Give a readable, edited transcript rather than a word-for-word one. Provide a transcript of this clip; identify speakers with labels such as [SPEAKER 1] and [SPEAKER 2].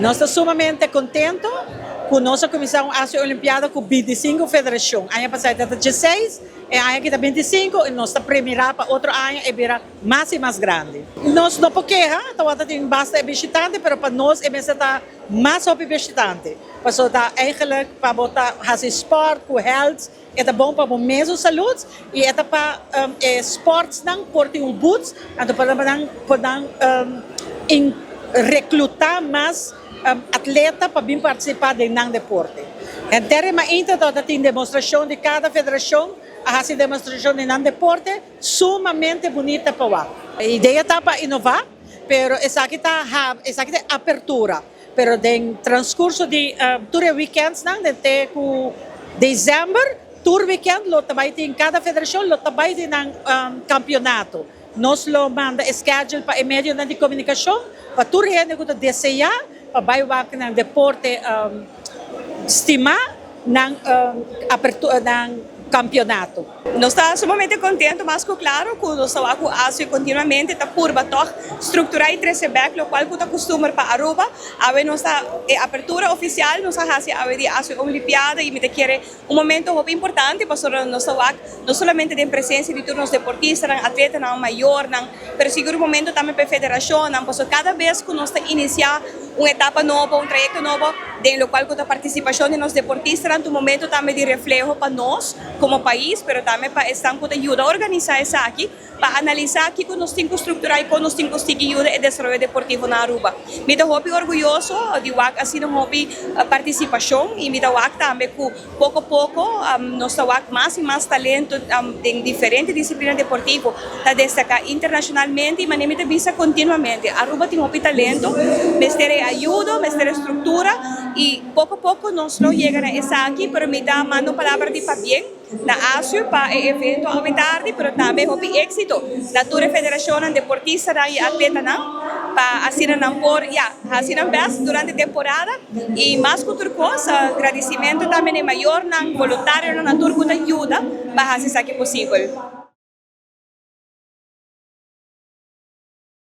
[SPEAKER 1] Nos ta sumamente contento cu nos a cuminsa un Asia Olimpiada cu 25 federacion. Aña pasa tabata 16, e aña aki ta 25 y nos ta premira pa otro aña e bira mas y mas grandi. Nos no por keha, tawata tin basta bishitante, pero pa nos e mester ta mas hopi bishitante. Paso ta eigenlijk pa bo ta haci sport cu health, e ta bon pa bo mes salud y e ta pa e sportsnan por tin un boost, anto pa nan por nan recluta mas atleta pa bin participa den nan deporte. Henter mainta ta tin demostracion di cada federacion, a haci demostracion di nan deporte, sumamente bunita pa wak. E idea ta pa innova, pero esaki ta apertura. Pero den transcurso di tur weekends nan, te cu december, tur weekend lo tambe tin cada federacion lo tambe tin un campeonato. Nos lo manda schedule pa medio di comunicacion, pa tur hende cu ta desea, pa bay wak nan deporte stima nan apertura nan campeonato.
[SPEAKER 2] Nos ta sumamente contento, mas cu claro, cu nos ta cu ASU continuamente ta purba toch structura y trece back, lo cual ta custumber pa Aruba. Awe nos ta e apertura oficial, nos a haci awe di ASU Olimpiada y mi ta kere un momento hopi importante pa nos ta no solamente den presencia di tur nos deportistanan, atletanan, mayornan, pero sigur un momento tambe pa federacion, paso cada bes cu nos ta inicia un etapa nobo, un trayecto nobo, den lo cual cu e participacion di nos deportistanan, un momento tambe di refleho pa nos como pais, pero tambe pa esnan cu yuda organisa esaki, pa analisa kico nos tin cu structura y con nos tin cu sigui yuda e desaroyo deportivo na Aruba. Mi ta hopi orguyoso di wak asina hopi participacion y mi ta wak tambe cu poco poco nos ta wak mas y mas talento den diferente disciplina deportivo ta destaca internacionalmente y manera mi ta bisa continuamente. Aruba tin hopi talento, mester ayuda, mester structura y poco poco nos lo yega na esaki, pero mi ta manda palabra di pabien na ASU pa e evento awe tardi, pero tambe hopi exito na tur federacion deportista y atletanan pa asina nan por ya haci nan best durante temporada y mas cu otro cos, agradecimento tambe na mayornan, voluntarionan, na tur cu ta yuda pa haci esaki posibel.